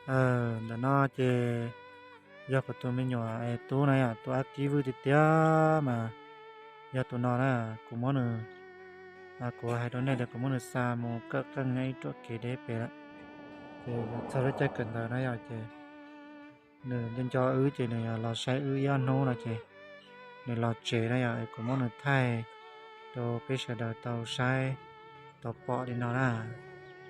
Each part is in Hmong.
Ntawm no ces yog kuv tus me nyuam tub na yom, tus Ab Kib Vwj tiag tiag mas yog tus no na. Kuv muab nws, kuv hais rau nej tias kuv muab nws xa mus kawm qeej nyob ib ruam kev deb pem lawm. Ces txog lub caij kawm ntawv na yom, ces nws nco nco wb ces nws los saib wb ib ob hnub no ces nws los tsev na yom, kuv muab nws thaij rau peb sawv daws tau saib tau pom li no na.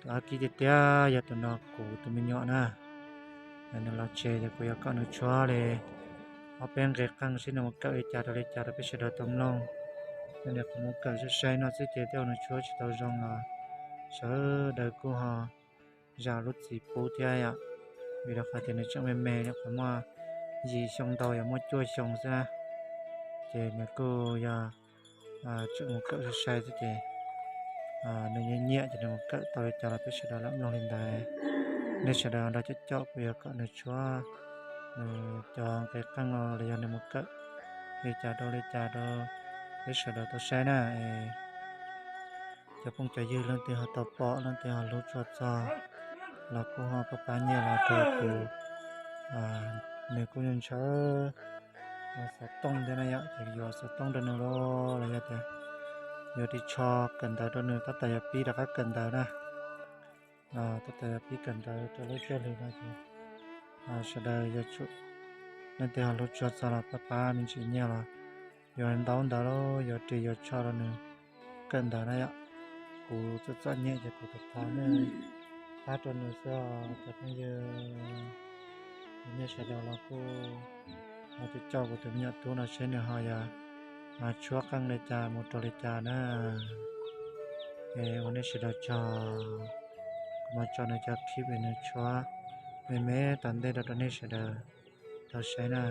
Tus Ab Kib tiag tiag yog tus no kuv tus me nyuam na. Nws los tsev ces kuv yuav kom nws tshuab li ob peb nqe qeej seb nws mus kawm li cas rau li cas rau peb sawv daws tau mloog. Nws mus kawm sai sai no xwb ces tej zaum nws tshuab tsis tau zoo los sawv daws kuj ho zam lub txim pub thiab yom. Vim rau qhov tias nws tseem me me, nyuam qhuav muaj yim xyoo ntau yuav muaj cuaj xyoo xwb na. Ces nws kuj yog tseem mus kawm sai sai xwb ces nws nyiam nyiam ces nws mus kawm tau li cas los peb sawv daws lam mloog li ntawd. Nej sawv daws nrog caum caum kuv yuav kom nws tshuab nws cov nqe qeej los yog nws mus kawm li cas rau li cas rau peb sawv daws tau saib na. Cov phooj cov ywg leej twg ho tau pom leej twg ho hlub tshua txog los kuj ho pab pab nyiaj los rau kuv. Nws kuj ntshaw xov tooj thiab na yom, ces yuav xov tooj rau nws los los yog tias yuav ris tsho kawm ntawv rau nws tab tom yuav pib rov qab kawm ntawv na. Tab tom yuav pib kawm ntawv rau lub cuaj hlis no ces sawv daws yuav tsum, leej twg ho hlub tshua txog los pab pab me ntsis nyiaj los yuav ntaub ntawv los yuav ris yuav tsho rau nws kawm ntawv na yom. Kuv txom txom nyem ces kuv thov thov nej pab rau nws xwb os cov phooj ywg. Nej sawv daws los kuj ho caum caum kuv tus me nyuam tub no seb nws ho yuav tshuab qeej li cas mus rau li cas na. Es ua nej sawv daws tsaug, kuv mam tso nws cov clip es nws tshuab me me tom ntej rau rau nej sawv daws tau saib na.